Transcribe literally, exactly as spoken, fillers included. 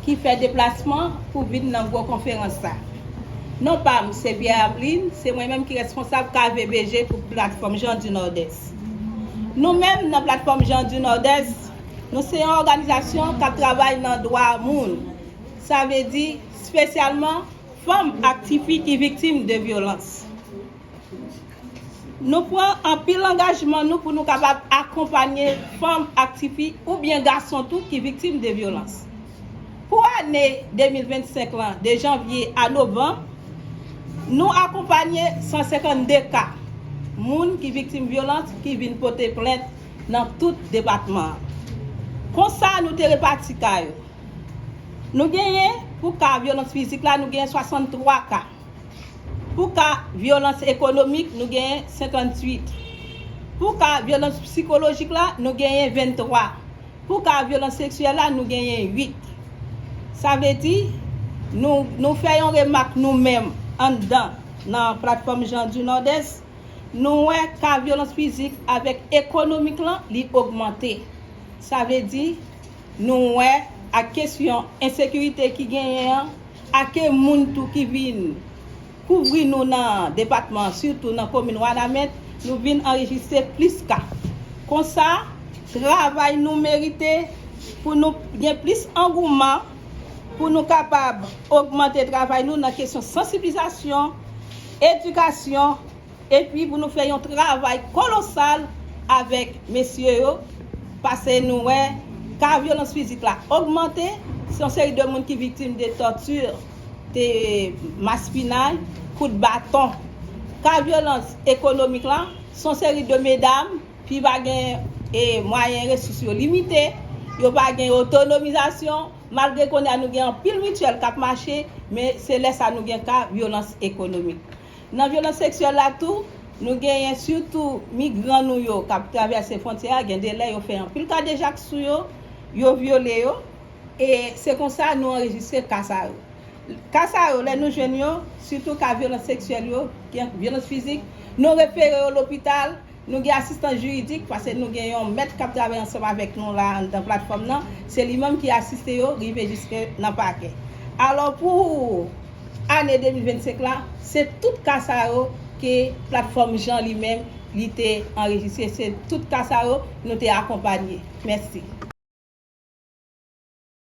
ki fè deplasman pou vin nan gwo konferans sa. Non pa m, se Pierre Aveline, se mwen menm ki responsab K V B G pou platfòm Jan di Nòdès. Nou menm, nan platfòm Jan di Nòdès, nou se yon òganizasyon k ap travay nan dwa moun. Sa vle di, espesyalman, fanm ak tifi ki viktim de vyolans. Nou pran anpil angajman nou pou nou kapab akonpanye fanm ak tifi oubyen gason tou ki viktim de vyolans. Pou ane de mil vennsenk lan, de janvye a novanm, nou akonpanye san senkannde ka moun ki viktim vyolans ki vin pote plent nan tout depatman an. Konsa, nou te repati ka yo. Nou genyen, pou ka vyolans fizik la, nou genyen swasanntwa ka. Pou ka vyolans ekonomik, nou genyen senkantuit. Pou ka vyolans sikolojik la, nou genyen venntwa. Pou ka vyolans seksyèl la, nou genyen uit. Sa vle di, nou, nou fè yon remak nou menm anndan nan platfòm Jan di Nòdès, nou wè ka vyolans fizik avèk ekonomik lan, li ogmante. Sa vle di, nou wè ak kesyon ensekirite ki genyen an, ake moun tou ki vin kouvri nou nan depatman an, sitou nan komin Wanament, nou vin anrejistre plis ka. Konsa, travay nou merite pou nou gen plis angouman, pou nou kapab ogmante travay nou nan kesyon sansibilizasyon, edikasyon, epi pou nou fè yon travay kolosal avèk mesye yo, paske nou wè ka vyolans fizik la ogmante, se yon seri de moun ki viktim de tòti, de maspinay, kout baton. Ka vyolans ekonomik la, se yon seri de medam ki pa gen, e, mwayen, resous yo limite, yo pa gen otonomizasyon, malgre kounye a nou gen anpil mityèl k ap mache, men se lè sa nou gen ka vyolans ekonomik. Nan vyolans seksyèl la tou, nou genyen sitou migran nou yo k ap travèse fwontyè a, gen de lè yo fè anpil kadejak sou yo, yo vyole yo, e se konsa nou anrejistre ka sa yo. Ka sa yo, lè nou jwenn yo, sitou ka vyolans seksyèl yo, gen vyolans fizik, nou refere yo lopital, nou gen asistans jiridik, paske nou gen yon mèt k ap travay ansanm avèk nou la anndan platfòm nan, se li menm ki asiste yo rive jiske nan pakè. Alò, pou ane de mil vennsenk la, se tout ka sa yo ke platfòm Jan li menm, li te anrejistre. Se tout ka sa yo nou te akonpanye. Mèsi.